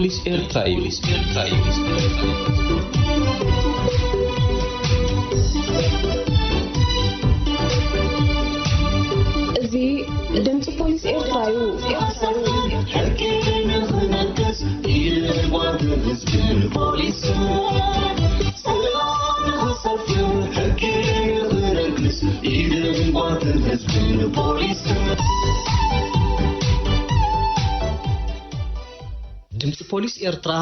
ኤርትራ እዩ። እዚ ድምፂ ፖሊስ ኤርትራ እዩ። ሕጊ ንኽነግስ ኢድን ጓንትን ህዝብን ፖሊስን፣ ሰላም ንኽሰፍን ሕጊ ንኽነግስ ኢድን ጓንትን ህዝብን ፖሊስን። ድምፂ ፖሊስ ኤርትራ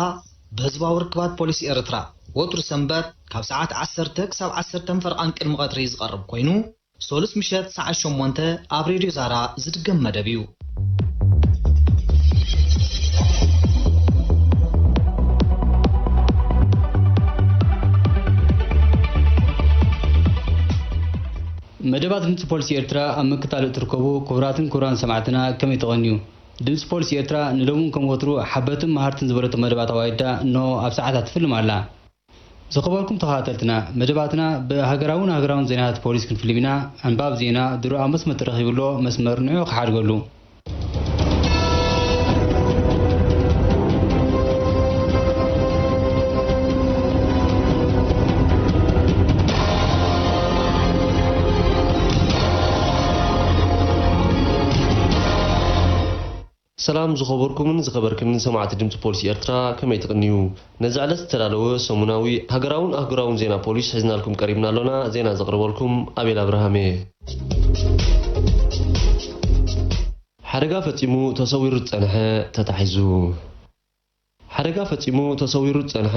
ብህዝባዊ ርክባት ፖሊስ ኤርትራ ወትሩ ሰንበት ካብ ሰዓት ዓሰርተ ክሳብ ዓሰርተ ፈርቓን ቅድሚ ቀትሪ ዝቐርብ ኮይኑ፣ ሶሉስ ምሸት ሰዓት ሸሞንተ ኣብ ሬድዮ ዛራ ዝድገም መደብ እዩ። መደባት ድምፂ ፖሊስ ኤርትራ ኣብ ምክታል እትርከቡ ክቡራትን ክቡራን ሰማዕትና ከመይ ተቐንዩ? ድምፂ ፖሊስ ኤርትራ ንሎምን ከም ወትሩ ሓበትን መሃርትን ዝበለቶ መደባት ኣዋይዳ እንሆ ኣብ ሰዓታት ትፍልም ኣላ። ዝኸበርኩም ተኸታተልትና፣ መደባትና ብሃገራውን ሃገራውን ዜናታት ፖሊስ ክንፍልም ኢና። ኣንባብ ዜና ድሮ ኣብ መስመር ተረኺቡ ኣሎ፣ መስመር ንዑ ክሓድገሉ። ሰላም ዝኸበርኩምን ዝኸበርክንን ሰማዕቲ ድምፂ ፖሊስ ኤርትራ፣ ከመይ ትቕንዩ? ነዚ ዕለት ዝተዳለወ ሰሙናዊ ሃገራውን ኣህጉራውን ዜና ፖሊስ ሒዝናልኩም ቀሪብና ኣሎና። ዜና ዘቕርበልኩም ኣቤል ኣብርሃም እየ። ሓደጋ ፈጺሙ ተሰዊሩ ዝጸንሐ ተታሒዙ። ሓደጋ ፈጺሙ ተሰዊሩ ዝጸንሐ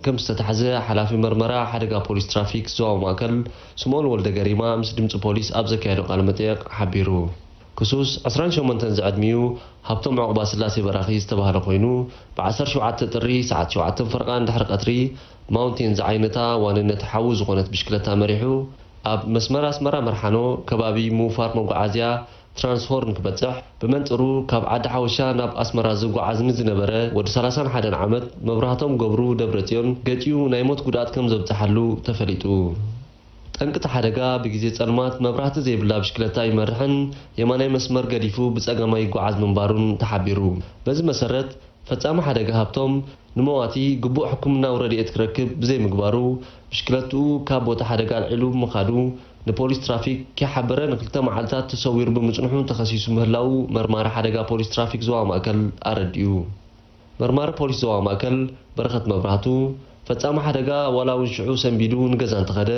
ከም ዝተታሕዘ ሓላፊ መርመራ ሓደጋ ፖሊስ ትራፊክ ዞባ ማእከል ስምኦል ወልደ ገሪማ ምስ ድምጺ ፖሊስ ኣብ ዘካየዶ ቃለ መጠየቕ ሓቢሩ። ክሱስ ዕስራን ሸሞንተን ዝዕድሚኡ ሃብቶም ዑቕባስላሴ በራኺ ዝተባህለ ኮይኑ፣ ብ ዓሰርተ ሸውዓተ ጥሪ ሰዓት ሸውዓተ ፈርቓን ድሕሪ ቀትሪ ማውንቴን ዝዓይነታ ዋንነት ሓዊ ዝኾነት ብሽክለታ መሪሑ ኣብ መስመር ኣስመራ መርሓኖ ከባቢ ምውፋር መጓዓዝያ ትራንስፎርን ክበጽሕ፣ ብመንጽሩ ካብ ዓዲ ሓወሻ ናብ ኣስመራ ዝጓዓዝ ንዝነበረ ወዲ ሰላሳን ሓደን ዓመት መብራህቶም ገብሩ ደብረጽዮን ገጭኡ ናይ ሞት ጉድኣት ከም ዘብጽሓሉ ተፈሊጡ። ጠንቂ እቲ ሓደጋ ብግዜ ጸልማት መብራህቲ ዘይብላ ብሽክለታ ይመርሕን የማናይ መስመር ገዲፉ ብጸጋማይ ይጓዓዝ ምንባሩን ተሓቢሩ። በዚ መሰረት፣ ፈጻሚ ሓደጋ ሃብቶም ንመዋቲ ግቡእ ሕክምናዊ ረድኤት ክረክብ ብዘይምግባሩ፣ ብሽክለትኡ ካብ ቦታ ሓደጋ ኣልዒሉ ብምኻዱ፣ ንፖሊስ ትራፊክ ከይሓበረ ንክልተ መዓልታት ተሰዊሩ ብምጽንሑ ተኸሲሱ ምህላዉ መርማሪ ሓደጋ ፖሊስ ትራፊክ ዞባ ማእከል ኣረዲኡ። መርማሪ ፖሊስ ዞባ ማእከል በረኸት መብራህቱ፣ ፈጻሚ ሓደጋ ዋላ እውን ሽዑ ሰንቢዱ ንገዛ እንተኸደ፣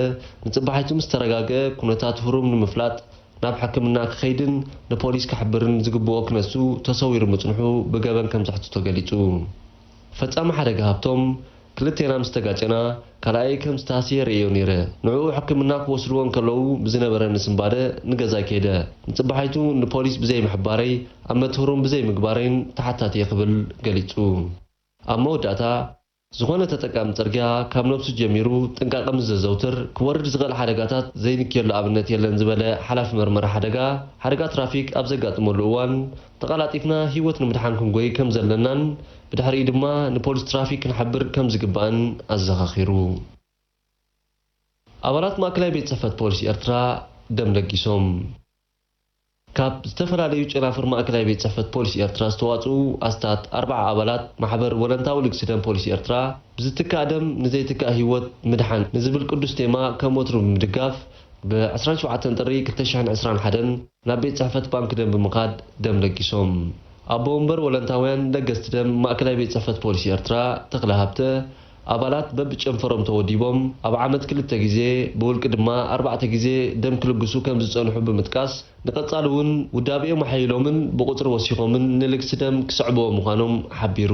ንጽባሒቱ ምስ ተረጋግአ ኩነታት ህሩም ንምፍላጥ ናብ ሕክምና ክኸይድን ንፖሊስ ክሕብርን ዝግብኦ ክነሱ ተሰዊሩ ምጽንሑ ብገበን ከም ዘሕትቶ ገሊጹ። ፈጻሚ ሓደጋ ሃብቶም፣ ክልቴና ምስ ተጋጨና፣ ካልኣየይ ከም ዝተሃስየ ርእዮ ነይረ። ንዕኡ ሕክምና ክወስድዎ እንከለዉ ብዝነበረኒ ስንባደ ንገዛይ ከይደ። ንጽባሒቱ ንፖሊስ ብዘይምሕባረይ፣ ኣብ መትህሩም ብዘይምግባረይን ተሓታቲ እየ ክብል ገሊጹ። ኣብ መወዳእታ፣ ዝኾነ ተጠቃሚ ጽርግያ ካብ ነብሱ ጀሚሩ ጥንቃቐ ምስ ዘዘውትር፣ ክወርድ ዝኽእል ሓደጋታት ዘይንክየሉ ኣብነት የለን ዝበለ ሓላፊ መርመራ ሓደጋ፣ ሓደጋ ትራፊክ ኣብ ዘጋጥመሉ እዋን ተቐላጢፍና ህይወት ንምድሓን ክንጎይ ከም ዘለናን ብድሕሪኡ ድማ ንፖሊስ ትራፊክ ክንሓብር ከም ዝግባእን ኣዘኻኺሩ። ኣባላት ማእከላይ ቤት ጽሕፈት ፖሊስ ኤርትራ ደም ለጊሶም። ካብ ዝተፈላለዩ ጨናፍር ማእከላይ ቤት ጽሕፈት ፖሊስ ኤርትራ ዝተዋጽኡ ኣስታት ኣርብዓ ኣባላት ማሕበር ወለንታዊ ልግሲ ደም ፖሊስ ኤርትራ፣ ብዝትካእ ደም ንዘይትካእ ህይወት ምድሓን ንዝብል ቅዱስ ቴማ ከም ወትሩ ብምድጋፍ፣ ብ ዕስራን ሸውዓተን ጥሪ ክልተ ሽሕን ዕስራን ሓደን ናብ ቤት ጽሕፈት ባንክ ደም ብምኻድ ደም ለጊሶም። ኣቦ ወንበር ወለንታውያን ለገስቲ ደም ማእከላይ ቤት ጽሕፈት ፖሊስ ኤርትራ ተኽለ ሃብተ፣ ኣባላት በብጨንፈሮም ተወዲቦም ኣብ ዓመት ክልተ ግዜ፣ ብውልቂ ድማ ኣርባዕተ ግዜ ደም ክልግሱ ከም ዝጸንሑ ብምጥቃስ፣ ንቐጻሊ እውን ውዳቤኦም ኣሐይሎምን ብቑጽሪ ወሲኾምን ንልግሲ ደም ክስዕብዎ ምዃኖም ሓቢሩ።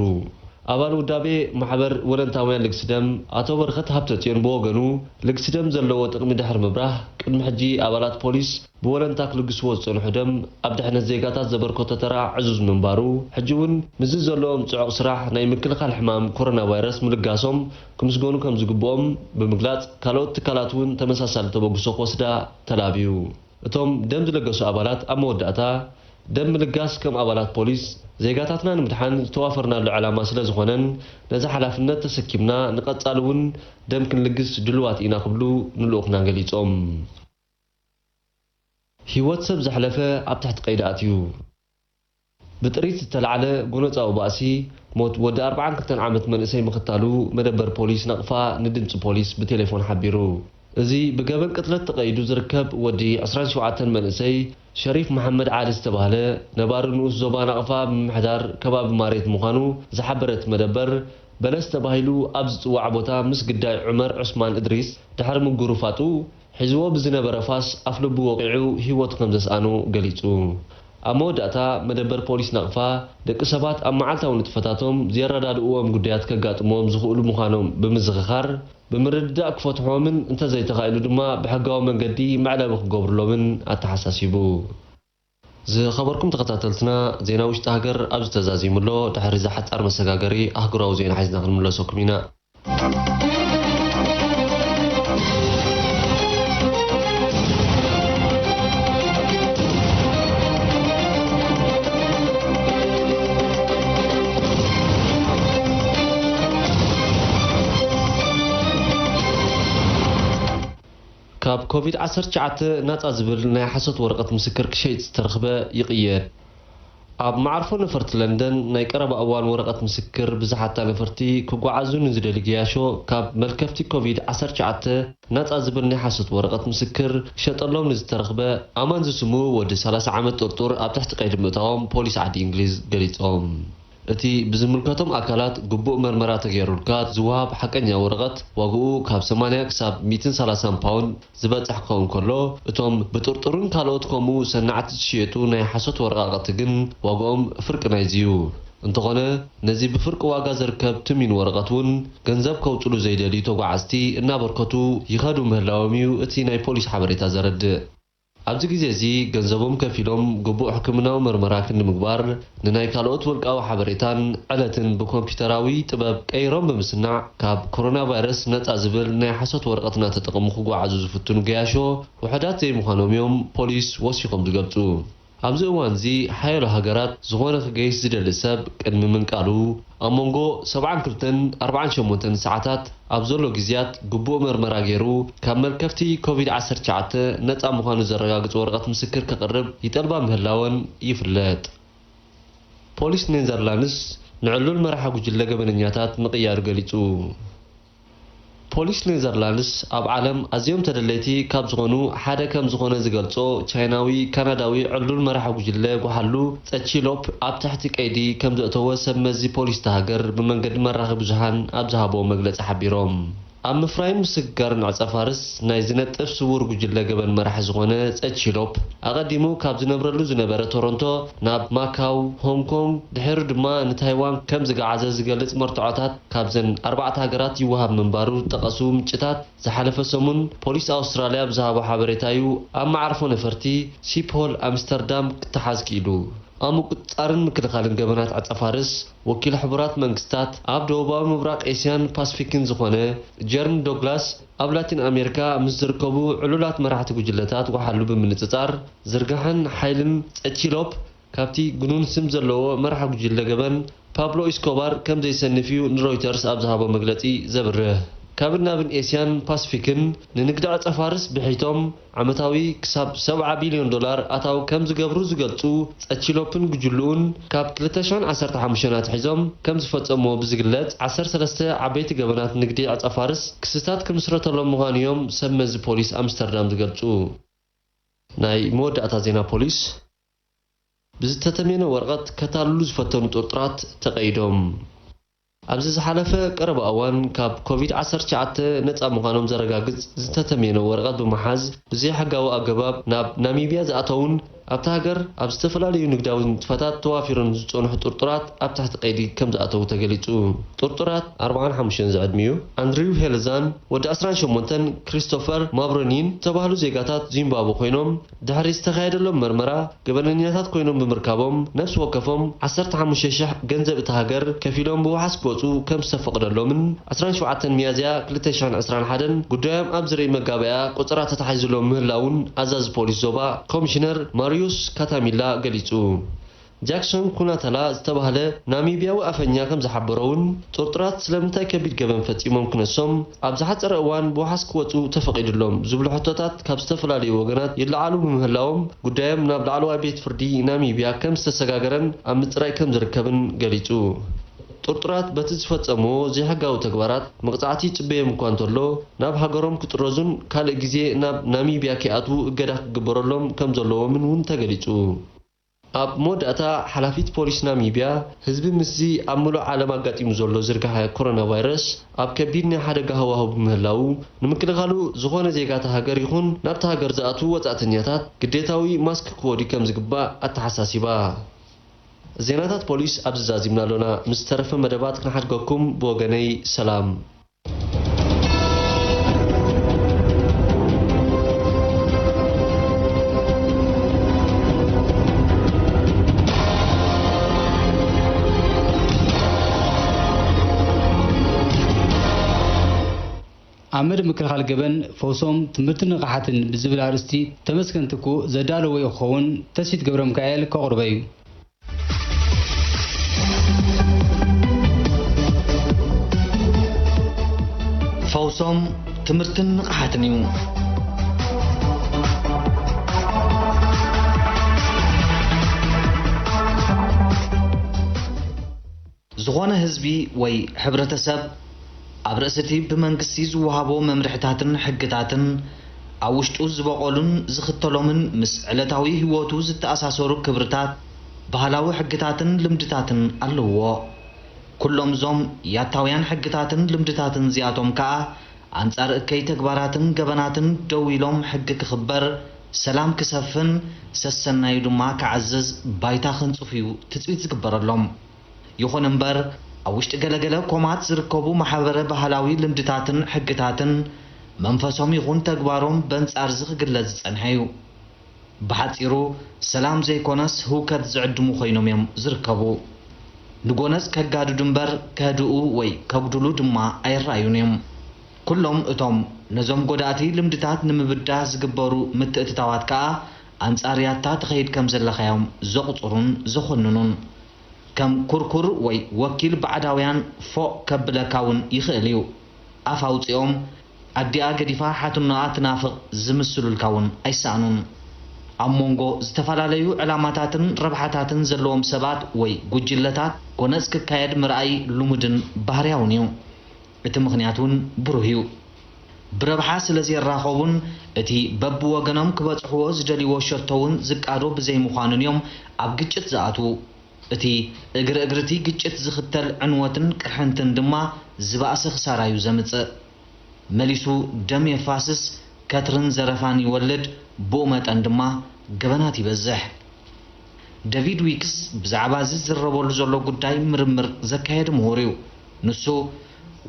ኣባል ውዳቤ ማሕበር ወለንታውያን ልግሲ ደም ኣቶ በረኸት ሃብተጽዮን ብወገኑ፣ ልግሲ ደም ዘለዎ ጥቕሚ ድሕሪ ምብራህ፣ ቅድሚ ሕጂ ኣባላት ፖሊስ ብወለንታ ክልግስዎ ዝጸንሑ ደም ኣብ ድሕነት ዜጋታት ዘበርከቶ ተራ ዕዙዝ ምንባሩ፣ ሕጂ እውን ምስዚ ዘለዎም ጽዑቕ ስራሕ ናይ ምክልኻል ሕማም ኮሮና ቫይረስ ምልጋሶም ክምስገኑ ከም ዝግብኦም ብምግላጽ፣ ካልኦት ትካላት እውን ተመሳሳሊ ተበግሶ ክወስዳ ተላብዩ። እቶም ደም ዝለገሱ ኣባላት ኣብ መወዳእታ፣ ደም ምልጋስ ከም ኣባላት ፖሊስ ዜጋታትና ንምድሓን ዝተዋፈርናሉ ዕላማ ስለ ዝኾነን፣ ነዚ ሓላፍነት ተሰኪምና ንቐጻሊ እውን ደም ክንልግስ ድሉዋት ኢና ክብሉ ንልኡኽና ገሊጾም። ህይወት ሰብ ዘሕለፈ ኣብ ትሕቲ ቀይዲ ኣትዩ። ብጥሪት ዝተላዕለ ጎነጻዊ ባእሲ፣ ሞት ወዲ ኣርብዓን ክልተን ዓመት መንእሰይ ምኽታሉ መደበር ፖሊስ ናቕፋ ንድምጺ ፖሊስ ብቴሌፎን ሓቢሩ። እዚ ብገበን ቅትለት ተቐይዱ ዝርከብ ወዲ ዕስራን ሸውዓተን መንእሰይ ሸሪፍ መሓመድ ዓሊ ዝተባህለ፣ ነባሪ ንኡስ ዞባ ናቕፋ ብምምሕዳር ከባቢ ማሬት ምዃኑ ዝሓበረ እቲ መደበር፣ በለስ ተባሂሉ ኣብ ዝጽዋዕ ቦታ ምስ ግዳይ ዑመር ዑስማን እድሪስ ድሕሪ ምጉርፋጡ፣ ሒዝዎ ብዝነበረ ፋስ ኣፍልቡ ወቒዑ ህይወቱ ከም ዘስኣኖ ገሊጹ። ኣብ መወዳእታ፣ መደበር ፖሊስ ናቕፋ፣ ደቂ ሰባት ኣብ መዓልታዊ ንጥፈታቶም ዘየረዳድእዎም ጉዳያት ከጋጥምዎም ዝኽእሉ ምዃኖም ብምዝኽኻር፣ ብምርድዳእ ክፈትሕዎምን እንተዘይተኻኢሉ ድማ ብሕጋዊ መንገዲ መዕለቢ ክገብሩሎምን ኣተሓሳሲቡ። ዝኸበርኩም ተኸታተልትና፣ ዜና ውሽጢ ሃገር ኣብዚ ተዛዚሙ ኣሎ። ድሕሪ እዚ ሓጻር መሰጋገሪ ኣህጉራዊ ዜና ሒዝና ክንምለሰኩም ኢና። ካብ ኮቪድ ዓሰርተ ትሽዓተ ናጻ ዝብል ናይ ሓሶት ወረቐት ምስክር ክሸይጥ ዝተረኽበ ይቕየድ። ኣብ መዓርፎ ነፈርቲ ለንደን ናይ ቀረባ እዋን ወረቐት ምስክር ብዝሓታ ነፈርቲ ክጓዓዙ ንዝደሊ ገያሾ ካብ መልከፍቲ ኮቪድ ዓሰርተ ትሽዓተ ናጻ ዝብል ናይ ሓሶት ወረቐት ምስክር ክሸጠሎም ንዝተረኽበ ኣማን ዝስሙ ወዲ ሰላሳ ዓመት ጥርጡር ኣብ ትሕቲ ቀይዲ ምእታዎም ፖሊስ ዓዲ እንግሊዝ ገሊጾም። እቲ ብዝምልከቶም ኣካላት ግቡእ መርመራ ተገይሩልካ ዝወሃብ ሓቀኛ ወረቐት ዋግኡ ካብ ሰማንያ ክሳብ ሚእትን ሰላሳን ፓውንድ ዝበጽሕ ክኸውን ከሎ፣ እቶም ብጥርጡርን ካልኦት ከምኡ ሰናዕቲ ዝሽየጡ ናይ ሓሶት ወረቓቕቲ ግን ዋግኦም ፍርቂ ናይዚ እዩ። እንተኾነ፣ ነዚ ብፍርቂ ዋጋ ዝርከብ ትሚን ወረቐት እውን ገንዘብ ከውጽሉ ዘይደልዩ ተጓዓዝቲ እናበርከቱ ይኸዱ ምህላዎም እዩ እቲ ናይ ፖሊስ ሓበሬታ ዘረድእ። ኣብዚ ግዜ እዚ ገንዘቦም ከፊሎም ግቡእ ሕክምናዊ መርመራ ክንዲ ምግባር፣ ንናይ ካልኦት ውልቃዊ ሓበሬታን ዕለትን ብኮምፒውተራዊ ጥበብ ቀይሮም ብምስናዕ፣ ካብ ኮሮና ቫይረስ ነጻ ዝብል ናይ ሓሶት ወረቐት እናተጠቐሙ ክጓዓዙ ዝፍትኑ ገያሾ ውሑዳት ዘይምዃኖም እዮም ፖሊስ ወሲኾም ዝገልጹ። ኣብዚ እዋን እዚ ሓያሎ ሃገራት ዝኾነ ክገይሽ ዝደሊ ሰብ ቅድሚ ምንቃሉ ኣብ መንጎ ሰብዓን ክልተን ኣርብዓን ሸሞንተን ሰዓታት ኣብ ዘሎ ግዜያት ግቡእ መርመራ ገይሩ ካብ መልከፍቲ ኮቪድ ዓሰርተ ትሽዓተ ነጻ ምዃኑ ዘረጋግጽ ወረቐት ምስክር ከቕርብ ይጠልባ ምህላወን ይፍለጥ። ፖሊስ ኔዘርላንድስ ንዕሉል መራሒ ጉጅለ ገበነኛታት ምቕያሩ ገሊጹ። ፖሊስ ኔዘርላንድስ ኣብ ዓለም ኣዝዮም ተደለይቲ ካብ ዝኾኑ ሓደ ከም ዝኾነ ዝገልጾ ቻይናዊ ካናዳዊ ዕሉል መራሒ ጉጅለ ጓሓሉ ጸቺሎፕ ኣብ ትሕቲ ቀይዲ ከም ዘእተወ ሰብ መዚ ፖሊስ እታ ሃገር ብመንገዲ መራኸቢ ብዙሃን ኣብ ዝሃብዎ መግለጺ ሓቢሮም። ኣብ ምፍራይን ምስግጋርን ዕጸ ፋርስ ናይ ዝነጥፍ ስዉር ጉጅለ ገበን መራሒ ዝኾነ ጸቺሎፕ ኣቐዲሙ ካብ ዝነብረሉ ዝነበረ ቶሮንቶ ናብ ማካው፣ ሆንግ ኮንግ፣ ድሒሩ ድማ ንታይዋን ከም ዝገዓዘ ዝገልጽ መርትዖታት ካብዘን ኣርባዕተ ሃገራት ይወሃብ ምንባሩ ዝጠቐሱ ምንጭታት፣ ዝሓለፈ ሰሙን ፖሊስ ኣውስትራልያ ብዝሃቦ ሓበሬታ እዩ ኣብ መዓርፎ ነፈርቲ ሲፖል ኣምስተርዳም ክተሓዝ ክኢሉ። ኣብ ምቁጽጻርን ምክልኻልን ገበናት ዕጸ ፋርስ፣ ወኪል ሕቡራት መንግስታት ኣብ ደቡባዊ ምብራቕ ኤስያን ፓስፊክን ዝኾነ ጀርን ዶግላስ፣ ኣብ ላቲን ኣሜሪካ ምስ ዝርከቡ ዕሉላት መራሕቲ ጉጅለታት ጓሓሉ ብምንጽጻር፣ ዝርጋሐን ሓይልን ጸቺሎፕ ካብቲ ግኑን ስም ዘለዎ መራሒ ጉጅለ ገበን ፓብሎ ኢስኮባር ከም ዘይሰንፍ እዩ ንሮይተርስ ኣብ ዝሃቦ መግለጺ ዘብርህ። ካብን ናብን ኤስያን ፓስፊክን ንንግዲ ዕጸ ፋርስ ብሒቶም ዓመታዊ ክሳብ ሰብዓ ቢልዮን ዶላር ኣታዊ ከም ዝገብሩ ዝገልጹ ጸቺሎፕን ጉጅልኡን፣ ካብ ክልተ ሽሕን ዓሰርተ ሓሙሽተን ኣትሒዞም ከም ዝፈጸምዎ ብዝግለጽ ዓሰርተ ሰለስተ ዓበይቲ ገበናት ንግዲ ዕጸ ፋርስ ክስታት ክምስረተሎም ምዃኑ እዮም ሰብ መዚ ፖሊስ ኣምስተርዳም ዝገልጹ። ናይ መወዳእታ ዜና ፖሊስ። ብዝተተሜነ ወረቐት ከታልሉ ዝፈተኑ ጥርጡራት ተቐይዶም። ኣብዚ ዝሓለፈ ቀረባ እዋን ካብ ኮቪድ ዓሰርተ ትሽዓተ ነጻ ምዃኖም ዘረጋግጽ ዝተተሜነ ወረቐት ብምሓዝ ብዘይሕጋዊ ኣገባብ ናብ ናሚብያ ዝኣተዉን ኣብታ ሃገር ኣብ ዝተፈላለዩ ንግዳዊ ንጥፈታት ተዋፊሮም ዝጸንሑ ጥርጡራት ኣብ ትሕቲ ቀይዲ ከም ዝኣተዉ ተገሊጹ። ጥርጡራት ኣርብዓን ሓሙሽተን ዝዕድሚኡ ኣንድሪው ሄልዛን ወዲ ዕስራን ሸሞንተን ክሪስቶፈር ማብሮኒን ዝተባህሉ ዜጋታት ዚምባብወ ኮይኖም፣ ድሕሪ ዝተኻየደሎም መርመራ፣ ገበነኛታት ኮይኖም ብምርካቦም፣ ነፍሲ ወከፎም ዓሰርተ ሓሙሽተ ሽሕ ገንዘብ እታ ሃገር ከፊሎም ብዋሕስ ክወጹ ከም ዝተፈቕደሎምን፣ ዕስራን ሸውዓተን ሚያዝያ ክልተ ሽሕን ዕስራን ሓደን ጉዳዮም ኣብ ዝርኢ መጋበያ ቆጸራ ተታሒዙሎም ምህላዉን ኣዛዚ ፖሊስ ዞባ ኮሚሽነር ማሪዩስ ካታሚላ ገሊጹ። ጃክሶን ኩናታላ ዝተባህለ ናሚብያዊ ኣፈኛ ከም ዝሓበሮ እውን፣ ጥርጡራት ስለምንታይ ከቢድ ገበን ፈጺሞም ክነሶም ኣብ ዝሓጸረ እዋን ብዋሕስ ክወጹ ተፈቒዱሎም ዝብሉ ሕቶታት ካብ ዝተፈላለዩ ወገናት ይለዓሉ ብምህላዎም፣ ጉዳዮም ናብ ላዕለዋይ ቤት ፍርዲ ናሚብያ ከም ዝተሰጋገረን ኣብ ምጽራይ ከም ዝርከብን ገሊጹ። ጥርጡራት በቲ ዝፈጸምዎ ዘይሕጋዊ ተግባራት መቕጻዕቲ ይጽበዮም እኳ እንተሎ፣ ናብ ሃገሮም ክጥረዙን ካልእ ግዜ ናብ ናሚብያ ከይኣትዉ እገዳ ክግበረሎም ከም ዘለዎምን እውን ተገሊጹ። ኣብ መወዳእታ፣ ሓላፊት ፖሊስ ናሚብያ፣ ህዝቢ ምስዚ ኣብ ምሉእ ዓለም ኣጋጢሙ ዘሎ ዝርግሐ ኮሮና ቫይረስ ኣብ ከቢድ ናይ ሓደጋ ሃዋህው ብምህላዉ፣ ንምክልኻሉ ዝኾነ ዜጋ እታ ሃገር ይኹን ናብታ ሃገር ዝኣትዉ ወጻእተኛታት ግዴታዊ ማስክ ክወዲ ከም ዝግባእ ኣተሓሳሲባ። ዜናታት ፖሊስ ኣብዚ ዛዚምና ኣሎና። ምስ ዝተረፈ መደባት ክንሓድገኩም ብወገነይ ሰላም። ኣመድ ምክልኻል ገበን ፈውሶም ትምህርትን ንቕሓትን ብዝብል ኣርእስቲ ተመስገን ትኩእ ዘዳለዎ ክኸውን ተስፊት ገብረ ሚካኤል ከቕርቦ እዩ። ፈውሶም ትምህርትን ንቕሓትን እዩ። ዝኾነ ህዝቢ ወይ ሕብረተሰብ ኣብ ርእሲ እቲ ብመንግስቲ ዝወሃቦ መምርሕታትን ሕግታትን ኣብ ውሽጡ ዝበቖሉን ዝኽተሎምን ምስ ዕለታዊ ህይወቱ ዝተኣሳሰሩ ክብርታት፣ ባህላዊ ሕግታትን ልምድታትን ኣለዎ። ኩሎም እዞም ያታውያን ሕግታትን ልምድታትን እዚኣቶም ከኣ ኣንጻር እከይ ተግባራትን ገበናትን ደው ኢሎም ሕጊ ክኽበር፣ ሰላም ክሰፍን፣ ሰሰናዩ ድማ ክዓዝዝ ባይታ ከንጽፉ እዩ ትጽቢት ዝግበረሎም። ይኹን እምበር፣ ኣብ ውሽጢ ገለገለ ኮማት ዝርከቡ ማሕበረ ባህላዊ ልምድታትን ሕግታትን መንፈሶም ይኹን ተግባሮም በንጻርዚ ክግለጽ ዝጸንሐ እዩ። ብሓጺሩ፣ ሰላም ዘይኮነስ ህውከት ዝዕድሙ ኮይኖም እዮም ዝርከቡ። ንጎነጽ ከጋድዱ እምበር ከህድኡ ወይ ከጉድሉ ድማ ኣይረኣዩን እዮም። ኩሎም እቶም ነዞም ጎዳእቲ ልምድታት ንምብዳህ ዝግበሩ ምትእትታዋት ከኣ ኣንጻር ያታ ትኸይድ ከም ዘለኻ እዮም ዘቑጽሩን ዘኾንኑን። ከም ኩርኩር ወይ ወኪል ባዕዳውያን ፎእ ከብለካ እውን ይኽእል እዩ። ኣፍ ኣውጺኦም ኣዲኣ ገዲፋ ሓትኖኣ ትናፍቕ ዝምስሉልካ እውን ኣይሰኣኑን። ኣብ መንጎ ዝተፈላለዩ ዕላማታትን ረብሓታትን ዘለዎም ሰባት ወይ ጉጅለታት ጎነጽ ክካየድ ምርኣይ ልሙድን ባህርያውን እዩ። እቲ ምኽንያት እውን ብሩህ እዩ። ብረብሓ ስለ ዘይራኸቡን እቲ በብወገኖም ክበጽሕዎ ዝደልይዎ ሸቶ እውን ዝቃዶ ብዘይምዃኑን እዮም ኣብ ግጭት ዝኣትዉ። እቲ እግሪ እግሪ እቲ ግጭት ዝኽተል ዕንወትን ቅርሕንትን ድማ ዝበኣሰ ክሳራ እዩ ዘምጽእ። መሊሱ ደም የፋስስ፣ ከትርን ዘረፋን ይወልድ፣ ብኡ መጠን ድማ ገበናት ይበዝሕ። ደቪድ ዊክስ ብዛዕባ እዚ ዝዝረበሉ ዘሎ ጉዳይ ምርምር ዘካየደ ምሁር እዩ። ንሱ፣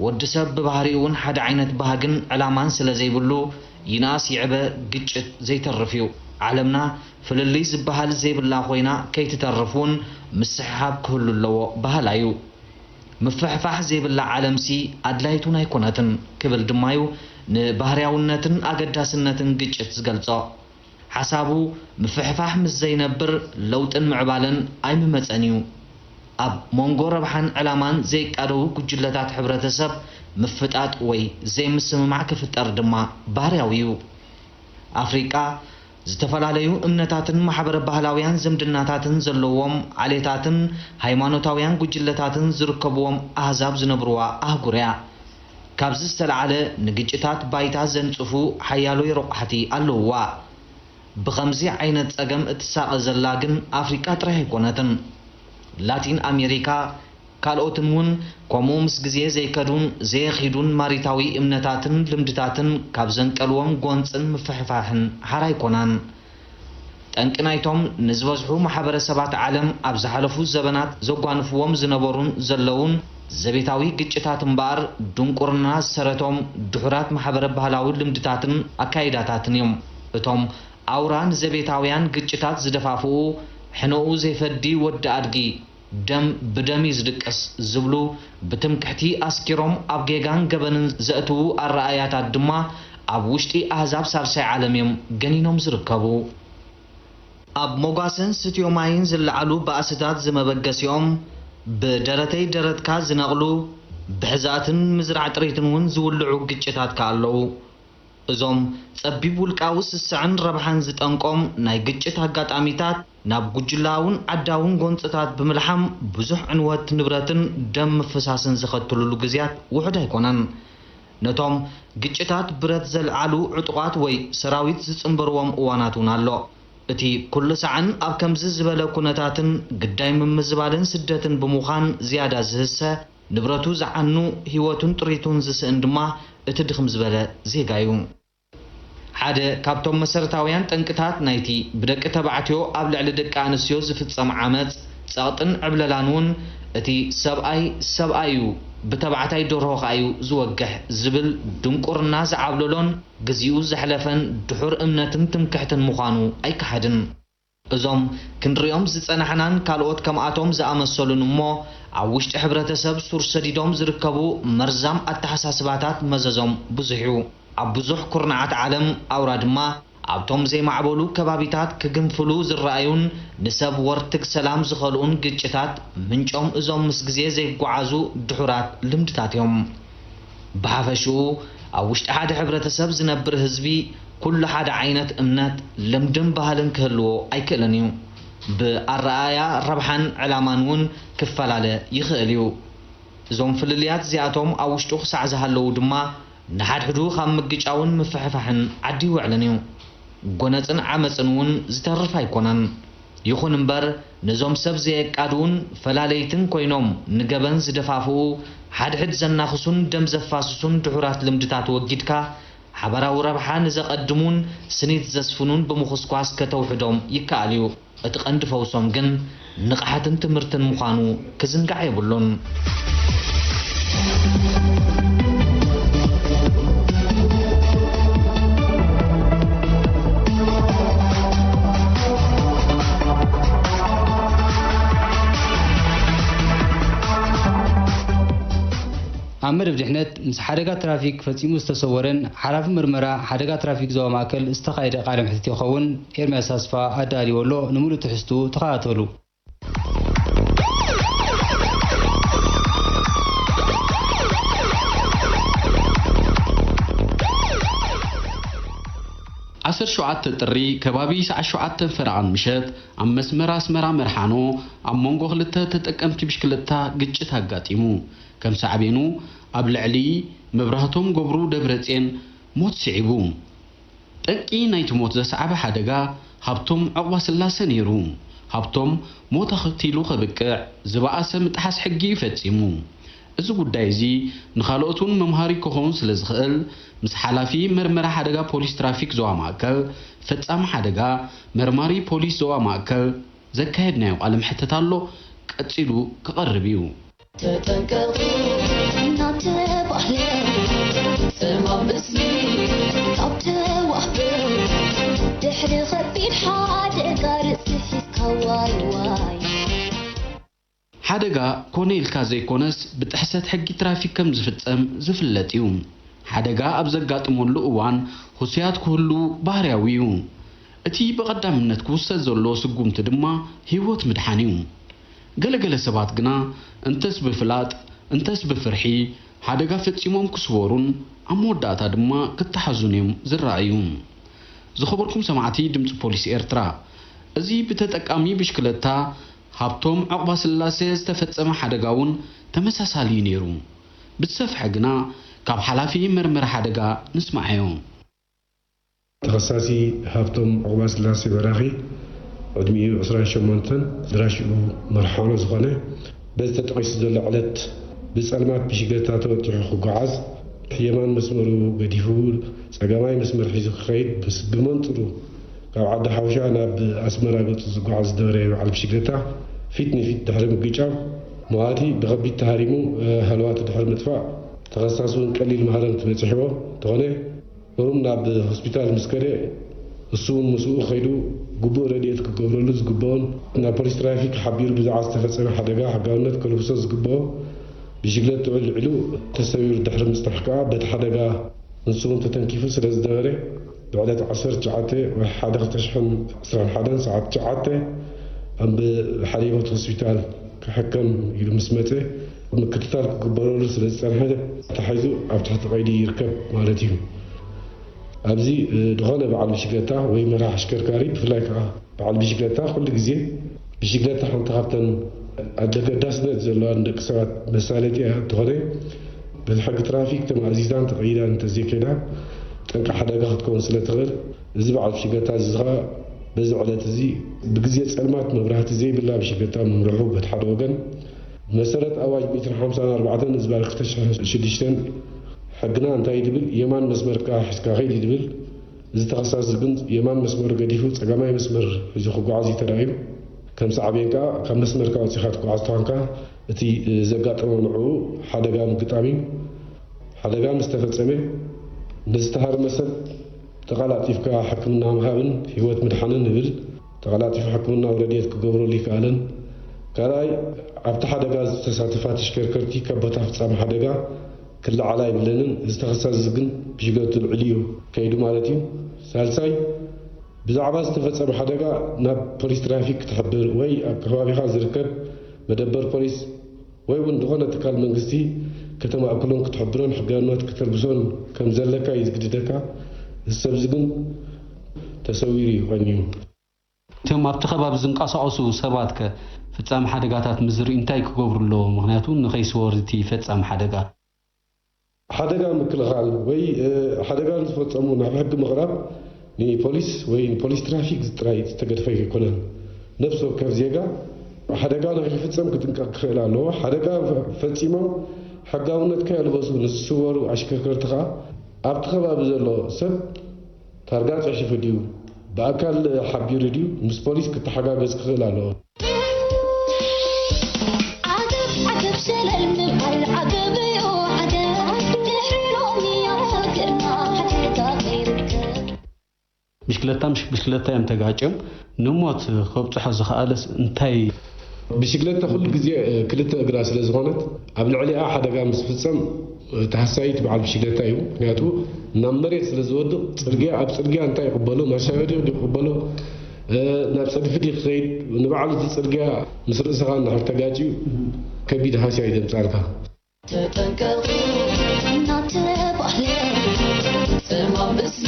ወዲ ሰብ ብባህሪኡ እውን ሓደ ዓይነት ባህግን ዕላማን ስለ ዘይብሉ፣ ይንኣስ ይዕበ ግጭት ዘይተርፍ እዩ። ዓለምና ፍልልይ ዝበሃል ዘይብላ ኮይና ከይትተርፍ እውን ምስሕሓብ ክህሉ ኣለዎ በሃላይ እዩ። ምፍሕፋሕ ዘይብላ ዓለምሲ ኣድላይት እውን ኣይኮነትን ክብል ድማዩ ንባህርያውነትን ኣገዳስነትን ግጭት ዝገልጾ። ሓሳቡ፣ ምፍሕፋሕ ምስ ዘይነብር ለውጥን ምዕባለን ኣይምመጸን እዩ። ኣብ መንጎ ረብሓን ዕላማን ዘይቃደዉ ጉጅለታት ሕብረተሰብ ምፍጣጥ ወይ ዘይምስምማዕ ክፍጠር ድማ ባህርያዊ እዩ። ኣፍሪቃ፣ ዝተፈላለዩ እምነታትን ማሕበረ ባህላውያን ዝምድናታትን ዘለዎም ዓሌታትን ሃይማኖታውያን ጉጅለታትን ዝርከብዎም ኣህዛብ ዝነብርዋ ኣህጉር እያ። ካብዚ ዝተለዓለ ንግጭታት ባይታ ዘንጽፉ ሓያሎይ ረቋሕቲ ኣለውዋ። ብኸምዚ ዓይነት ጸገም እትሳቐ ዘላ ግን ኣፍሪቃ ጥራይ ኣይኮነትን። ላቲን ኣሜሪካ፣ ካልኦትን እውን ከምኡ ምስ ግዜ ዘይከዱን ዘየኺዱን ማሪታዊ እምነታትን ልምድታትን ካብ ዘንቀልዎም ጎንጽን ምፍሕፋሕን ሓራ ኣይኮናን። ጠንቂ ናይቶም ንዝበዝሑ ማሕበረሰባት ዓለም ኣብ ዝሓለፉ ዘበናት ዘጓንፍዎም ዝነበሩን ዘለዉን ዘቤታዊ ግጭታት እምበኣር፣ ድንቁርና ዝሰረቶም ድሑራት ማሕበረ ባህላዊ ልምድታትን ኣካይዳታትን እዮም። እቶም ኣውራ ንዘቤታውያን ግጭታት ዝደፋፍኡ፣ ሕነኡ ዘይፈዲ ወዲ ኣድጊ፣ ደም ብደም እዩ ዝድቅስ ዝብሉ ብትምክሕቲ ኣስኪሮም ኣብ ጌጋን ገበንን ዘእትዉ ኣረኣእያታት ድማ ኣብ ውሽጢ ኣህዛብ ሳልሳይ ዓለም እዮም ገኒኖም ዝርከቡ። ኣብ መጓሰን ስትዮ ማይን ዝለዓሉ ባእስታት ዝመበገሲኦም፣ ብደረተይ ደረትካ ዝነቕሉ፣ ብሕዛእትን ምዝራዕ ጥሪትን እውን ዝውልዑ ግጭታት ከኣ ኣለዉ። እዞም ጸቢብ ውልቃዊ ስስዕን ረብሓን ዝጠንቆም ናይ ግጭት ኣጋጣሚታት፣ ናብ ጉጅላውን ዓዳውን ጎንጽታት ብምልሓም፣ ብዙሕ ዕንወት ንብረትን ደም ምፍሳስን ዘኸትሉሉ ግዜያት ውሑድ ኣይኮነን። ነቶም ግጭታት ብረት ዘልዓሉ ዕጡቓት ወይ ሰራዊት ዝጽንበርዎም እዋናት እውን ኣሎ። እቲ ኩሉ ሳዕን ኣብ ከምዚ ዝበለ ኩነታትን ግዳይ ምምዝባልን ስደትን ብምዃን ዝያዳ ዝህሰ፣ ንብረቱ ዝዓኑ፣ ህይወቱን ጥሪቱን ዝስእን ድማ እቲ ድኽም ዝበለ ዜጋ እዩ። ሓደ ካብቶም መሰረታውያን ጠንቅታት ናይቲ ብደቂ ተባዕትዮ ኣብ ልዕሊ ደቂ ኣንስትዮ ዝፍጸም ዓመጽ፣ ጸቕጥን ዕብለላን እውን፣ እቲ "ሰብኣይ ሰብኣይ እዩ፣ ብተባዕታይ ደርሆ ከኣ እዩ ዝወግሕ" ዝብል ድንቁርና ዝዓብለሎን ግዜኡ ዘሕለፈን ድሑር እምነትን ትምክሕትን ምዃኑ ኣይከሓድን። እዞም ክንሪኦም ዝጸናሕናን ካልኦት ከምኣቶም ዝኣመሰሉን እሞ፣ ኣብ ውሽጢ ሕብረተሰብ ሱር ሰዲዶም ዝርከቡ መርዛም ኣተሓሳስባታት መዘዞም ብዙሕ እዩ። ኣብ ብዙሕ ኩርናዓት ዓለም ኣውራ ድማ፣ ኣብቶም ዘይማዕበሉ ከባቢታት ክግንፍሉ ዝረኣዩን ንሰብ ወርትግ ሰላም ዝኸልኡን ግጭታት ምንጮም እዞም ምስ ግዜ ዘይጓዓዙ ድሑራት ልምድታት እዮም። ብሓፈሽኡ፣ ኣብ ውሽጢ ሓደ ሕብረተሰብ ዝነብር ህዝቢ፣ ኩሉ ሓደ ዓይነት እምነት፣ ልምድን ባህልን ክህልዎ ኣይክእልን እዩ። ብኣረኣእያ፣ ረብሓን ዕላማን እውን ክፈላለ ይኽእል እዩ። እዞም ፍልልያት እዚኣቶም ኣብ ውሽጡ ክሳዕ ዝሃለዉ ድማ፣ ንሓድሕዱ ካብ ምግጫውን ምፍሕፋሕን ዓዲ ይውዕልን እዩ። ጎነጽን ዓመጽን እውን ዝተርፍ ኣይኮነን። ይኹን እምበር፣ ነዞም ሰብ ዘየቃድውን ፈላለይትን ኮይኖም ንገበን ዝደፋፍኡ፣ ሓድሕድ ዘናኽሱን ደም ዘፋስሱን ድሑራት ልምድታት ወጊድካ፣ ሓባራዊ ረብሓ ንዘቐድሙን ስኒት ዘስፍኑን ብምኹስኳስ ከተውሕዶም ይከኣል እዩ። እቲ ቀንዲ ፈውሶም ግን ንቕሓትን ትምህርትን ምዃኑ ክዝንጋዕ የብሉን። ኣብ መደብ ድሕነት፣ ምስ ሓደጋ ትራፊክ ፈጺሙ ዝተሰወረን ሓላፊ ምርመራ ሓደጋ ትራፊክ ዞባ ማእከል ዝተኻየደ ቃለ መሕትት ይኸውን። ኤርምያስ ኣስፋ ኣዳልዎ ኣሎ። ንምሉእ ትሕዝትኡ ተኸታተሉ። ዓሰርተ ሸውዓተ ጥሪ፣ ከባቢ ሰዓት ሸውዓተ ፈረቓን ምሸት፣ ኣብ መስመር ኣስመራ መርሓኖ፣ ኣብ መንጎ ክልተ ተጠቀምቲ ብሽክለታ ግጭት ኣጋጢሙ። ከም ሳዕቤኑ፣ ኣብ ልዕሊ መብራህቶም ገብሩ ደብረጼን ሞት ስዒቡ። ጠንቂ ናይቲ ሞት ዘስዓበ ሓደጋ ሃብቶም ዑቕባስላሰ ነይሩ። ሃብቶም ሞት ኣኸቲሉ ከብቅዕ፣ ዝበኣሰ ምጥሓስ ሕጊ እዩ ፈጺሙ። እዚ ጉዳይ እዚ ንኻልኦት እውን መምሃሪ ክኸውን ስለ ዝኽእል፣ ምስ ሓላፊ መርመራ ሓደጋ ፖሊስ ትራፊክ ዞባ ማእከል፣ ፈጻሚ ሓደጋ መርማሪ ፖሊስ ዞባ ማእከል፣ ዘካየድናዮ ቃለ መሕትት ኣሎ፣ ቀጺሉ ክቐርብ እዩ። ተጠንቀቑ እናተባህለ፣ ጸማም ምስሊ ካብ ተዋህበ፣ ድሕሪ ከቢድ ሓደጋ ርእሲ ሒዝካ ዋይ ዋይ። ሓደጋ ኮነ ኢልካ ዘይኮነስ ብጥሕሰት ሕጊ ትራፊክ ከም ዝፍጸም ዝፍለጥ እዩ። ሓደጋ ኣብ ዘጋጥመሉ እዋን ህሱያት ክህሉ ባህርያዊ እዩ። እቲ ብቐዳምነት ክውሰድ ዘለዎ ስጉምቲ ድማ ህይወት ምድሓን እዩ። ገለ ገለ ሰባት ግና እንተስ ብፍላጥ እንተስ ብፍርሒ ሓደጋ ፈጺሞም ክስወሩን ኣብ መወዳእታ ድማ ክተሓዙን እዮም ዝረኣዩ። ዝኸበርኩም ሰማዕቲ ድምጺ ፖሊስ ኤርትራ፣ እዚ ብተጠቃሚ ብሽክለታ ሃብቶም ዑቕባስላሴ ዝተፈጸመ ሓደጋ እውን ተመሳሳሊ እዩ ነይሩ። ብዝሰፍሐ ግና ካብ ሓላፊ መርመሪ ሓደጋ ንስማዓዮ። ተኸሳሲ ሃብቶም ዑቕባስላሴ በራኺ፣ ዕድሚኡ ዕስራን ሸሞንተን፣ ድራሽኡ መርሓኖ ዝኾነ፣ በዚ ተጠቒሱ ዘሎ ዕለት ብጸልማት ብሽግለታ ተወጢሑ ክጓዓዝ፣ የማን መስመሩ ገዲፉ ጸጋማይ መስመር ሒዙ ክኸይድ፣ ምስ ብመንጽሩ ካብ ዓዲ ሓውሻ ናብ ኣስመራ ገጹ ዝጓዓዝ ዝነበረ በዓል ብሽግለታ ፊት ንፊት ድሕሪ ምግጫው፣ መዋቲ ብኸቢድ ተሃሪሙ፣ ሃለዋቱ ድሕሪ ምጥፋእ፣ ተኸሳሲ እውን ቀሊል ማህረምቲ በጺሕዎ እንተኾነ፣ ሩም ናብ ሆስፒታል ምስ ከደ፣ እሱ እውን ምስኡ ከይዱ ግቡእ ረድኤት ክገብረሉ ዝግብኦን ናብ ፖሊስ ትራፊክ ሓቢሩ ብዛዕባ ዝተፈጸመ ሓደጋ ሕጋውነት ከልግሶ ዝግብኦ ብሽግለትኡ ልዒሉ ተሰዊሩ ድሕሪ ምጽናሕ ከኣ በቲ ሓደጋ ንሱ እውን ተተንኪፉ ስለ ዝነበረ፣ ብዕለት ዓሰርተ ትሽዓተ ወርሒ ሓደ ክልተ ሽሕን ዕስራን ሓደን ሰዓት ትሽዓተ ኣብ ሓሊቦት ሆስፒታል ክሕከም ኢሉ ምስ መጸ፣ ምክትታል ክግበረሉ ስለ ዝጸንሐ፣ ተታሒዙ ኣብ ትሕቲ ቀይዲ ይርከብ ማለት እዩ። ኣብዚ፣ እ፣ ዝኾነ በዓል ብሽክለታ ወይ መራሒ ኣሽከርካሪ፣ ብፍላይ ከኣ በዓል ብሽክለታ፣ ኩሉ ግዜ ብሽክለታ ሓንቲ ካብተን ኣገዳስነት ዘለዋ ንደቂ ሰባት መሳለጢ እያ። እንተኾነ፣ በቲ ሕጊ ትራፊክ ተማእዚዛን ተቐይዳን እንተዘይከይዳ፣ ጠንቂ ሓደጋ ክትከውን ስለ ትኽእል፣ እዚ በዓል ብሽክለታ እዚ ኸኣ በዚ ዕለት እዚ ብግዜ ጸልማት መብራህቲ ዘይብላ ብሽክለታ ምምርሑ በቲ ሓደ ወገን፣ ብመሰረት ኣዋጅ ሚእትን ሓምሳን ኣርባዕተን ዝባር ክልተ ሽሕን ሽዱሽተን ሕግና እንታይ እዩ ዝብል? የማን መስመርካ ሒዝካ ከይድ እዩ ዝብል። እዚ ተኸሳሲ ግን የማን መስመር ገዲፉ ጸጋማይ መስመር ሒዙ ክጓዓዝ እዩ ተራእዩ። ከም ሳዕቤን ከኣ ካብ መስመርካ ወጺኻ ትጓዓዝ ተኾንካ፣ እቲ ዘጋጠመ ንዕኡ ሓደጋ ምግጣም እዩ። ሓደጋ ምስ ተፈጸመ ንዝተሃርመ ሰብ ተቐላጢፍካ ሕክምና ምሃብን ህይወት ምድሓንን ይብል። ተቐላጢፉ ሕክምናዊ ረድኤት ክገብረሉ ይከኣልን። ካልኣይ፣ ኣብቲ ሓደጋ ዝተሳተፋ ተሽከርከርቲ ካብ ቦታ ፍጻመ ሓደጋ ክለዓላ ይብለንን። እዚ ተኸሳሲ ግን ብሽግለቱ ልዕል እዩ ከይዱ ማለት እዩ። ሳልሳይ፣ ብዛዕባ ዝተፈጸመ ሓደጋ ናብ ፖሊስ ትራፊክ ክትሕብር ወይ ኣብ ከባቢኻ ዝርከብ መደበር ፖሊስ ወይ እውን ዝኾነ ትካል መንግስቲ ከተማእክሎን ክትሕብሮን ሕጋውነት ከተልብሶን ከም ዘለካ እዩ ዝግድደካ። እዚ ሰብ እዚ ግን ተሰዊሩ እዩ ቀንዩ። እቶም ኣብቲ ከባቢ ዝንቀሳቐሱ ሰባት ከ ፍጻመ ሓደጋታት ምስ ዝርእዩ እንታይ ክገብሩ ኣለዎም? ምኽንያቱ ንኸይስወር እቲ ፈጻሚ ሓደጋ። ሓደጋ ምክልኻል ወይ፣ እ፣ ሓደጋ ንዝፈጸሙ ናብ ሕጊ ምቕራብ ንፖሊስ ወይ ንፖሊስ ትራፊክ ጥራይ ዝተገድፈ ኣይኮነን። ነፍሲ ወከፍ ዜጋ ሓደጋ ንኸይፍጸም ክጥንቀቕ ክኽእል ኣለዎ። ሓደጋ ፈ-፣ ፈጺሞም ሕጋውነት ከየልበሱ ንዝስወሩ ኣሽከርከርቲ ኸኣ ኣብቲ ከባቢ ዘሎ ሰብ ታርጋ ጽሒፉ ድዩ፣ ብኣካል ሓቢሩ ድዩ፣ ምስ ፖሊስ ክተሓጋገዝ ክኽእል ኣለዎ። ዓገብ ዓገብ ሸለል ምባል ዓገብ እዩ ዓገብ። ድሕሪ ሎሚ ኣብ ሃገርና ሓደጋ ከይርከብ። ብሽክለታ ምስ ብሽክለታ እዮም ተጋጭዮም ንሞት ከብጽሖ ዝኸኣለስ እንታይ? ብሽክለታ ኩሉ ግዜ፣ እ፣ ክልተ እግራ ስለ ዝኾነት ኣብ ልዕሊኣ ሓደጋ ምስ ፍጸም፣ እ፣ ተሃሳይት በዓል ብሽክለታ እዩ። ምኽንያቱ ናብ መሬት ስለ ዝወድቕ ጽርግያ፣ ኣብ ጽርግያ እንታይ ይቕበሎ? ማሻበዲ ድዩ ይቕበሎ? እ፣ ናብ ጸድፊ ድዩ ክኸይድ? ንባዕሉ እቲ ጽርግያ ምስ ርእስኻ እንድሕር ተጋጭዩ ከቢድ ሃስያ እዩ ዘምጻልካ። ተጠንቀቑ እናተባህለ ጸማም ምስሊ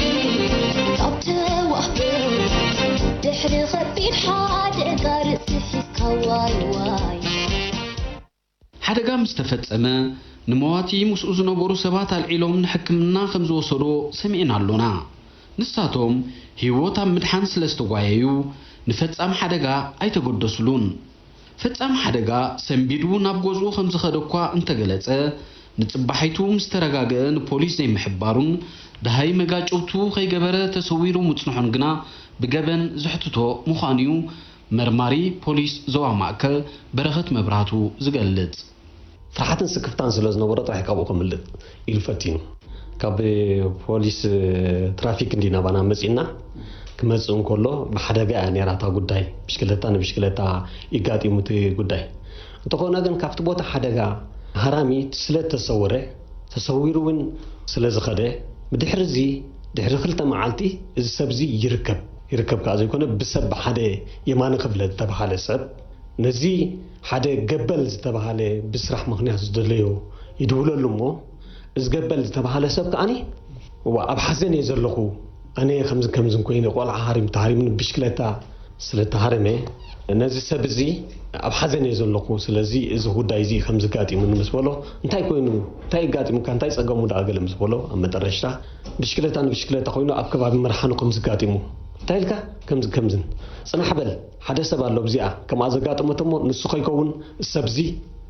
ካብ ተዋህበ ድሕሪ ከቢድ ሓደጋ ርእሲ ሒዝካ ዋይ ዋይ። ሓደጋ ምስ ተፈጸመ ንመዋቲ ምስኡ ዝነበሩ ሰባት ኣልዒሎም ንሕክምና ከም ዝወሰዶ ሰሚዕና ኣሎና። ንሳቶም ህይወት ኣብ ምድሓን ስለ ዝተጓየዩ ንፈጻሚ ሓደጋ ኣይተገደስሉን። ፈጻሚ ሓደጋ ሰንቢዱ ናብ ገዝኡ ከም ዝኸደ እኳ እንተገለጸ፣ ንጽባሒቱ ምስ ተረጋግአ ንፖሊስ ዘይምሕባሩን ደሃይ መጋጨውቱ ከይገበረ ተሰዊሩ ምጽንሑን ግና ብገበን ዘሕትቶ ምዃኑ'ዩ መርማሪ ፖሊስ ዞባ ማእከል በረኸት መብራህቱ ዝገልጽ። ፍርሓትን ስክፍታን ስለ ዝነበሮ ጥራሕ ካብኡ ከምልጥ ኢሉ ፈቲኑ። ካብ ፖሊስ ትራፊክ እንዲ ናባና መጺእና ክመጽእ እንከሎ ብሓደጋ እያ ነይራ እታ ጉዳይ። ብሽክለታ ንብሽክለታ ይጋጢሙ እቲ ጉዳይ። እንተኾነ ግን ካብቲ ቦታ ሓደጋ ሃራሚ ስለ ተሰወረ፣ ተሰዊሩ እውን ስለ ዝኸደ፣ ብድሕሪ እዚ ድሕሪ ክልተ መዓልቲ እዚ ሰብ እዚ ይርከብ። ይርከብ ከኣ ዘይኮነ ብሰብ ብሓደ የማነ ክፍለ ዝተባሃለ ሰብ ነዚ ሓደ ገበል ዝተባሃለ ብስራሕ ምኽንያት ዝደለዮ ይድውለሉ እሞ፣ እዚ ገበል ዝተባሃለ ሰብ ከኣኒ፣ "እዋ፣ ኣብ ሓዘን እየ ዘለኹ፣ ኣነ ከምዚ ከምዝን ኮይነ፣ ቆልዓ ሃሪም-፣ ተሃሪሙኒ ብሽክለታ ስለ ተሃረመ፣ ነዚ ሰብ እዚ ኣብ ሓዘን እየ ዘለኹ፣ ስለዚ እዚ ጉዳይ እዚ ከምዚ ጋጢሙኒ" ምስ በሎ፣ "እንታይ ኮይኑ? እንታይ ጋጢሙካ? እንታይ ጸገሙ ደኣ?" ገለ ምስ በሎ፣ ኣብ መጠረሽታ ብሽክለታ ንብሽክለታ ኮይኑ ኣብ ከባቢ መርሓኖ ከምዚ ጋጢሙ፣ "እንታይ ኢልካ?" "ከምዚ ከምዝን።" "ጽናሕ በል፣ ሓደ ሰብ ኣሎ፣ ብዚኣ ከምኣ ዘጋጠመቶ እሞ ንሱ ከይከውን፣ እዚ ሰብ እዚ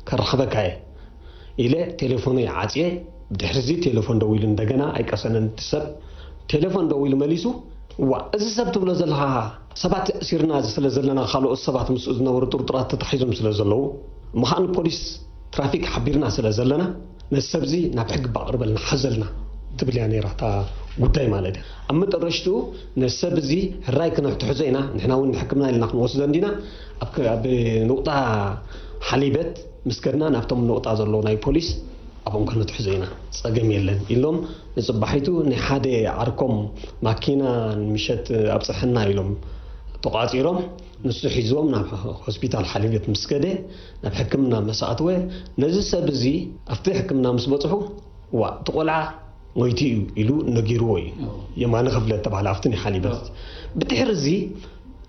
ከራኽበካ እየ" ኢለ ቴሌፎነይ ዓጽየ። ብድሕሪ እዚ ቴሌፎን ደዊሉ እንደገና ኣይቀሰነን እቲ ሰብ። ቴሌፎን ደዊሉ መሊሱ፣ "እዋ፣ እዚ ሰብ ትብሎ ዘለኻ ሰባት ኣሲርና ስለ ዘለና፣ ካልኦት ሰባት ምስኡ ዝነበሩ ጥርጡራት ተታሒዞም ስለ ዘለዉ፣ እሞ ኸኣ ንፖሊስ ትራፊክ ሓቢርና ስለ ዘለና፣ ነዚ ሰብ እዚ ናብ ሕጊ ባቕርበልና፣ ሓዘልና" ትብል እያ ነይራ እታ ጉዳይ ማለት እያ። ኣብ መጠረሽትኡ ነዚ ሰብ እዚ ሕራይ ክነትሕዞ ኢና፣ ንሕና እውን ንሕክምና ኢልና ክንወስዶ እንዲና፣ ኣብ ከ-፣ ኣብ ንቑጣ ሓሊበት ምስ ከድና ናብቶም ንቑጣ ዘለዉ ናይ ፖሊስ ኣብኦም ከነትሕዞ ኢና፣ ጸገም የለን ኢሎም። ንጽባሒቱ ናይ ሓደ ዓርኮም ማኪና ንምሸት ኣብጽሐና ኢሎም ተቋጺሮም፣ ንሱ ሒዝዎም ናብ ሆስፒታል ሓሊበት ምስ ከደ፣ ናብ ሕክምና ምስ ኣእተወ፣ ነዚ ሰብ እዚ ኣብቲ ሕክምና ምስ በጽሑ፣ ዋ፣ እቲ ቆልዓ ሞይቱ እዩ ኢሉ ነጊርዎ እዩ። የማነ ክፍለ ተባህለ ኣብቲ ናይ ሓሊበት። ብድሕሪ እዚ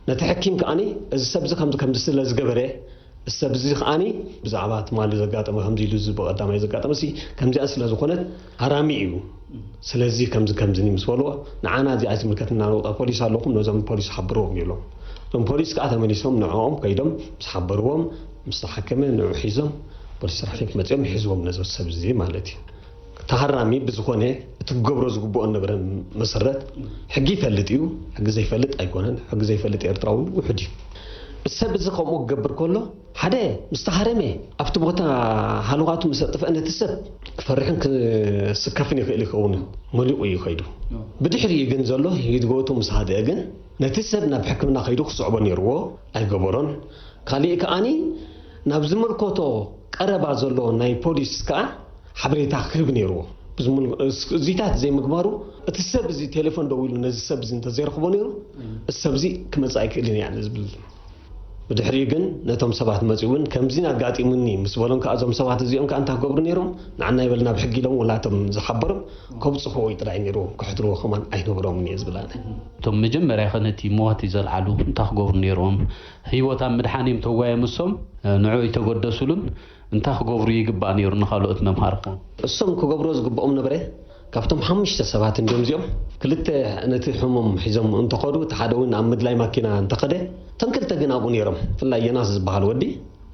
ነቲ ሕኪም ከኣኒ፣ እዚ ሰብ እዚ ከምዚ ከምዚ ስለ ዝገበረ፣ እዚ ሰብ እዚ ከኣኒ ብዛዕባ ትማሊ ዘጋጠመ ከምዚ ኢሉ፣ እዚ ብቐዳማይ ዘጋጠመ ሲ ከምዚኣ ስለ ዝኾነት ሃራሚ እዩ። ስለዚ ከምዚ ከምዚ ምስ በልዎ፣ ንዓና እዚኣ ዝምልከትና ነውጣ ፖሊስ ኣለኹም፣ ነዞም ፖሊስ ሓብርዎም ይብሎም። እዞም ፖሊስ ከኣ ተመሊሶም ንዕኦም ከይዶም ምስ ሓበርዎም፣ ምስ ተሓከመ ንዑ ሒዞም ፖሊስ ትራፊክ መጺኦም ይሕዝዎም ነዞም ሰብ እዚ ማለት እዩ። ተሃራሚ ብዝኾነ እቲ ክገብሮ ዝግብኦ ነበረ መሰረት ሕጊ ይፈልጥ እዩ። ሕጊ ዘይፈልጥ ኣይኮነን። ሕጊ ዘይፈልጥ ኤርትራዊ ውሑድ እዩ። እቲ ሰብ እዚ ከምኡ ክገብር ከሎ ሓደ ምስ ተሃረመ ኣብቲ ቦታ ሃለዋቱ ምስ ኣጥፍአ ነቲ ሰብ ክፈርሕን ክስከፍን ይኽእል ይኸውን እዩ። መሊቑ እዩ ከይዱ። ብድሕሪኡ ግን ዘሎ ህይወቱ ምስ ሃደአ ግን ነቲ ሰብ ናብ ሕክምና ከይዱ ክስዕቦ ነይርዎ ኣይገበሮን። ካሊእ ከኣኒ ናብ ዝምልከቶ ቀረባ ዘሎ ናይ ፖሊስ ከኣ ሓበሬታ ክህብ ነይርዎ። ብዝምል-፣ እዚታት ዘይምግባሩ እቲ ሰብ እዚ ቴሌፎን ደዊሉ ነዚ ሰብ እዚ እንተዘይረኽቦ ነይሩ እቲ ሰብ እዚ ክመጽእ ኣይክእልን እያ ዝብል። ብድሕሪኡ ግን ነቶም ሰባት መጺኡ እውን ከምዚ ኣጋጢሙኒ ምስ በሎም ከኣ እዞም ሰባት እዚኦም ከኣ እንታይ ክገብሩ ነይሮም? ንዓና ይበል ናብ ሕጊ ኢሎም ወላቶም ዝሓበሮም ከብጽሕዎ ጥራይ ነይርዎም፣ ክሕድርዎ ከማን ኣይነበሮምን እየ ዝብል ኣነ። እቶም መጀመርያ ከ ነቲ መዋቲ ዘልዓሉ እንታይ ክገብሩ ነይርዎም? ህይወት ኣብ ምድሓን እዮም ተዋየ ምሶም ንዑ ይተገደሱሉን እንታይ ክገብሩ ይግባእ ነይሩ ንኻልኦት መምሃርኩም? እሶም ክገብርዎ ዝግብኦም ነበረ ካብቶም ሓሙሽተ ሰባት እንዲዮም እዚኦም ክልተ ነቲ ሕሙም ሒዞም እንተኸዱ እቲ ሓደ እውን ኣብ ምድላይ ማኪና እንተኸደ እቶም ክልተ ግን ኣብኡ ነይሮም። ብፍላይ የናስ ዝበሃል ወዲ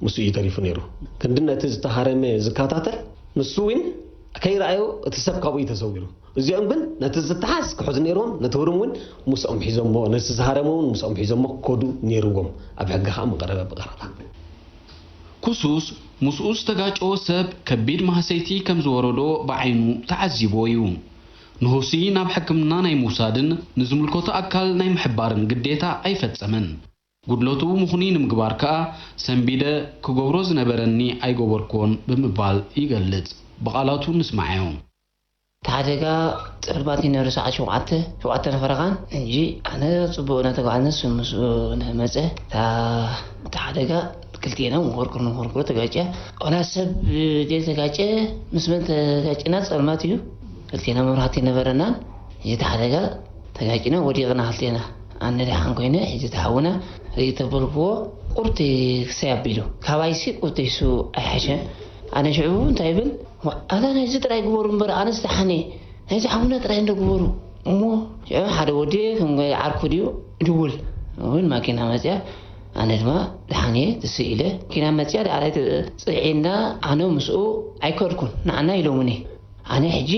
ምስኡ እዩ ተሪፉ ነይሩ። ክንዲ ነቲ ዝተሃረመ ዝከታተል ንሱ እውን ከይረኣዮ እቲ ሰብ ካብኡ እዩ ተሰዊሩ። እዚኦም ግን ነቲ ዝተሓዝ ክሕዙ ነይርዎም፣ ነቲ ህሩም እውን ምስኦም ሒዞሞ፣ ነቲ ዝሃረመ እውን ምስኦም ሒዞሞ ክከዱ ነይርዎም። ኣብ ሕጊ ከዓ ምቐረበ ብቐረባ። ኩሱስ ምስኡ ዝተጋጨወ ሰብ ከቢድ ማህሰይቲ ከም ዝወረዶ ብዓይኑ ተዓዚቦ እዩ። ንሆሲ ናብ ሕክምና ናይ ምውሳድን ንዝምልከቶ ኣካል ናይ ምሕባርን ግዴታ ኣይፈጸመን። ጉድለቱ ምኹኒ ንምግባር ከኣ ሰንቢደ ክገብሮ ዝነበረኒ ኣይገበርኩዎን ብምባል ይገልጽ። ብቓላቱ ንስማዓዮ። እቲ ሓደጋ ጸልማት እዩ ነይሩ፣ ሰዓት ሸውዓተ፣ ሸውዓተ ፈረቓን። ሕጂ ኣነ ጽቡቕ እናተጓዕዝና ንሱ ምስኡ መጸ። እታ፣ እቲ ሓደጋ ክልቴና ንኾርኩር ንኾርኩር ተጋጭያ። ዋላ ሰብ ዘይተጋጨ፣ ምስ መን ተጋጭና ጸልማት እዩ። ክልቴና መብራህቲ ነበረናን። ሕጂ እቲ ሓደጋ ተጋጭና ወዲቕና ክልቴና። ኣነ ደሓን ኮይነ፣ ሕጂ እቲ ሓውና ርኢ ተበልክዎ ቁርቲ ክሳይ ኣቢሉ። ካባይሲ ቁርተይሱ ኣይሓሸን። ኣነ ሽዑ እንታይ ይብል፣ ዋእ፣ ኣታ ናይዚ ጥራይ ግበሩ እምበር፣ ኣነስ ደሓን እየ። ናይዚ ሓውና ጥራይ እንዶ ግበሩ። እሞ ሽዑ ሓደ ወዲ ከም ዓርኩ ድዩ ይድውል። እውን ማኪና መጽያ። ኣነ ድማ ደሓን እየ፣ ትስእ ኢለ። ማኪና መጽያ፣ ደኣ ጽዒና፣ ኣነ ምስኡ ኣይከድኩን። ንዓና ኢሎምኒ። ኣነ ሕጂ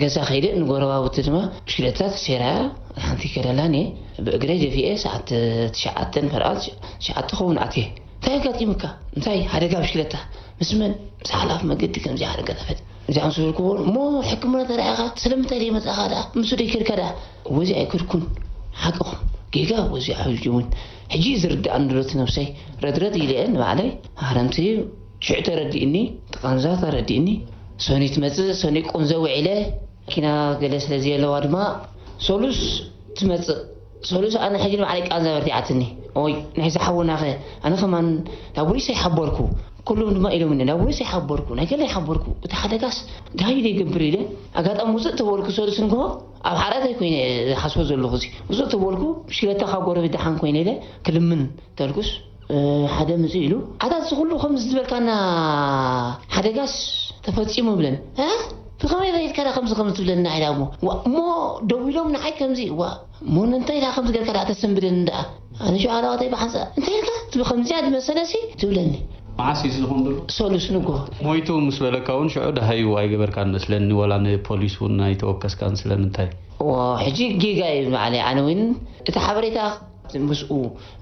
ገዛ ከይደ፣ ንጎረባብቲ ድማ ብሽክለታ ተሰይራ እያ። ሓንቲ ከደላን እየ። ብእግረይ ደፊኤ ሰዓት ትሽዓተን ፈረቓ፣ ትሽዓተ ክኸውን ኣትየ። እንታይ ኣጋጢሙካ? እንታይ ሓደጋ ብሽክለታ? ምስ መን? ምስ ሓላፍ መገዲ ከምዚ ሓደጋ ተፈጥ-፣ እዚኣ ምስ በልክዎ፣ እሞ ሕክምና ተራኢኻ ስለምንታይ ደይመጻኻ ደኣ? ምስኡ ደይከድካ ደኣ? ወዚ ኣይከድኩን። ሓቅኹም። ጌጋ ወዚ ዓብዩ እውን። ሕጂ ዝርድኣኒ ዘሎ እቲ ነብሰይ። ረድረድ ኢለ እየ ንባዕለይ። ሃረምቲ ሽዑ ተረዲእኒ። እቲ ቃንዛ ተረዲእኒ። ሰኑይ ትመጽእ፣ ሰኑይ ቁንዘ ውዒለ። መኪና ገለ ስለ ዘየለዋ ድማ ሰሉስ ትመጽእ። ሰሉስ ኣነ ሕጂ ንባዕለይ ቃንዛ በርቲዓትኒ። ኦይ፣ ናይ ዝሓውናኸ? ኣነ ከማን ናብ ቡሊስ ኣይሓበርኩ። ኩሉም ድማ ኢሎምኒ፣ ናብ ቡሊስ ኣይሓበርኩ፣ ናይ ገለ ኣይሓበርኩ። እቲ ሓደጋስ እንታይ ደይገብር ኢለ። ኣጋጣሚ ውፅእ ተበልኩ፣ ሰሉስ እንግሆ ኣብ ሓጢኣተይ ኮይነ ዝሓስቦ ዘለኹ እዚ። ውፅእ ተበልኩ፣ ብሽክለታ ካብ ጎረቤት ደሓን ኮይነ ኢለ ክልምን ተልኩስ፣ እ፣ ሓደ ምጽእ ኢሉ፣ ኣታ እዚ ኩሉ ከምዚ ዝበልካና ሓደጋስ ተፈጺሙ ብለን። እ? ብኸመይ ሬድካ ዳ ከምዚ ከምዚ ትብለና ኢላ እሞ። ዋ፣ እሞ ደው ኢሎም ንዓይ ከምዚ፣ ዋ፣ እሞ ንምንታይ ኢላ ከምዚ ጌርካ ዳ ተሰንብደኒ ደኣ? ኣነ ሽዑ ኣላዋተይ ብሓንሳእ፣ እንታይ ኢልካ? ትብል ከምዚኣ ዝመሰለሲ ትብለኒ። መዓስ እዩ እዚ ዝኾን ዘሎ? ሰሉስ ንግሆ። ሞይቱ ምስ በለካ እውን ሽዑ ደሃዩ ኣይገበርካን መስለኒ፣ ወላ ንፖሊስ እውን ኣይተወከስካን። ስለምንታይ? ዋ፣ ሕጂ ጌጋ እዩ ንባዕለይ። ኣነ እውን እቲ ሓበሬታ ምስኡ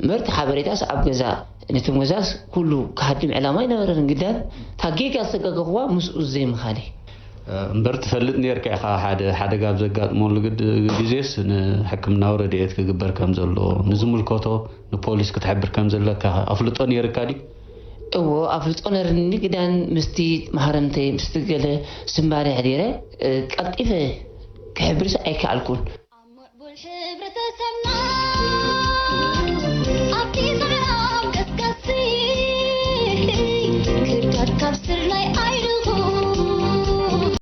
እምበር፣ እቲ ሓበሬታስ ኣብ ገዛ፣ ነቶም ገዛስ ኩሉ ክሃድም ዕላማ ኣይነበረን። ግዳን እታ ጌጋ ዝተጋገኹዋ ምስኡ ዘይምኻነይ። እምበር ትፈልጥ ኔርካ ኢኻ፣ ሓደ ሓደጋ ኣብ ዘጋጥመሉ ግድ-፣ ግዜስ ንሕክምናዊ ረድኤት ክግበር ከም ዘለዎ፣ ንዝምልከቶ ንፖሊስ ክትሕብር ከም ዘለካ ኣፍልጦ ኔርካ ድዩ? እዎ ኣፍልጦ ነርኒ ግዳን ምስቲ መሃረምተይ ምስቲ ገለ ስምባደ ሕዲረ ቀልጢፈ ክሕብርስ ኣይከኣልኩን።